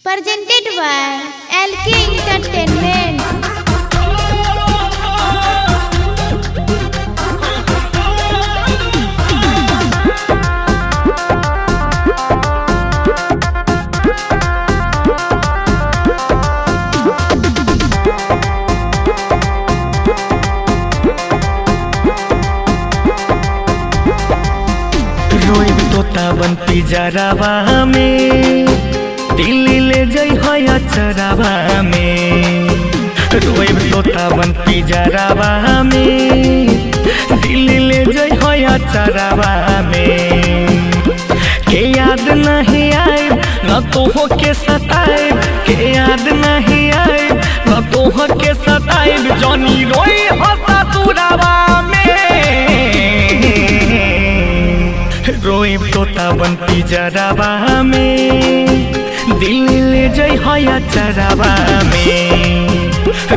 Presented by LK Entertainment. रोइब तोता बन पिजरावा में, दिल्ली ले जइह अचरावा में। रोइब तोता बन पिजरावा में, दिल्ली ले जइह अचरावा में। के याद नहीं आए न तोह के सताए, के याद नहीं आए न तोह के सताए, जनी रोई हो ससुरावा में। रोइब तोता बन पिजरावा में, दिल्ली ले जइह अचरावा में।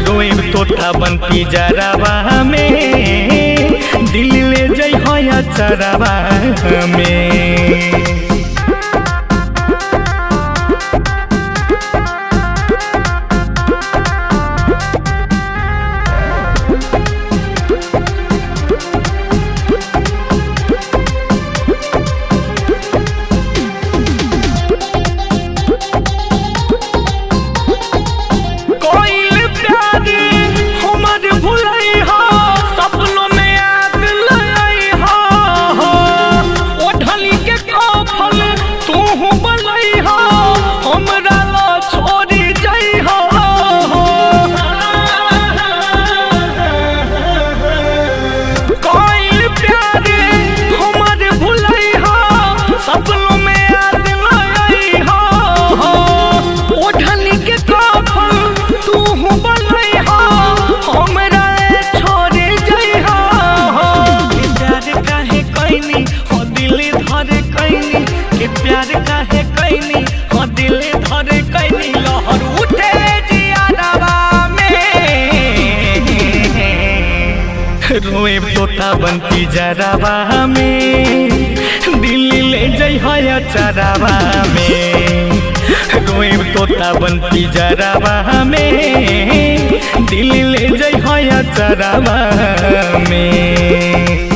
रोइब तोता बन पिजरावा में, दिल्ली ले जइह अचरावा में। प्यार काहे कैनी हो दिल धर कैनी, लहर उठे जियारावा में। रोइब तोता बन पिजरावा में, दिल्ली ले जइह अचरावा में। रोइब तोता बन पिजरावा में, दिल्ली ले जइह अचरावा में।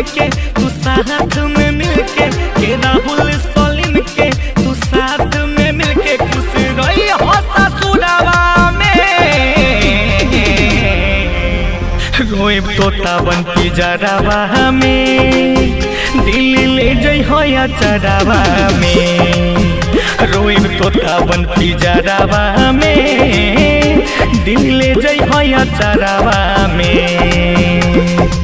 के तू साथ में मिलके, के राहुल सलीम के तू साथ में मिलके खुश रही हो ससुरावा में। रोइब तोता बन पिजरावा में, दिल्ली ले जइह अचरावा में। रोइब तोता बन पिजरावा में, दिल्ली ले जइह अचरावा में।